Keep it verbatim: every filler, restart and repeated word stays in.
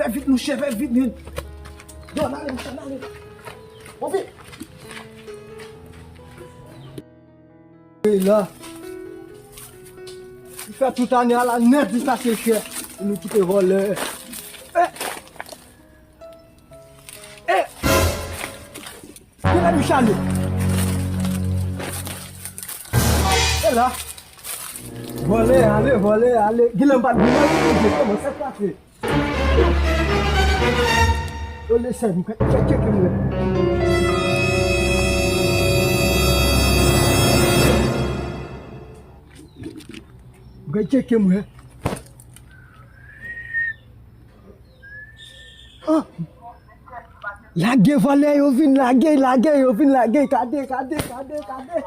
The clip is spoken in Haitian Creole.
Fè vit, monchè, fè vit, vit. Yo, n ale, monchè, n ale. Bon, vit. E la. Li fè tout ane a la nèt, li sa se chè. E nou kite vòlè. E! E! Kilè nou chale? E la. Vòlè, ale, vòlè, ale. Genlè m pa t vin nan, kòman sa k pase? Yo, lesen, m ka tcheke m wè. M ka tcheke m wè. Ah! Lage vòlè yo vin lage, lage yo vin lage, gade, gade, gade, gade.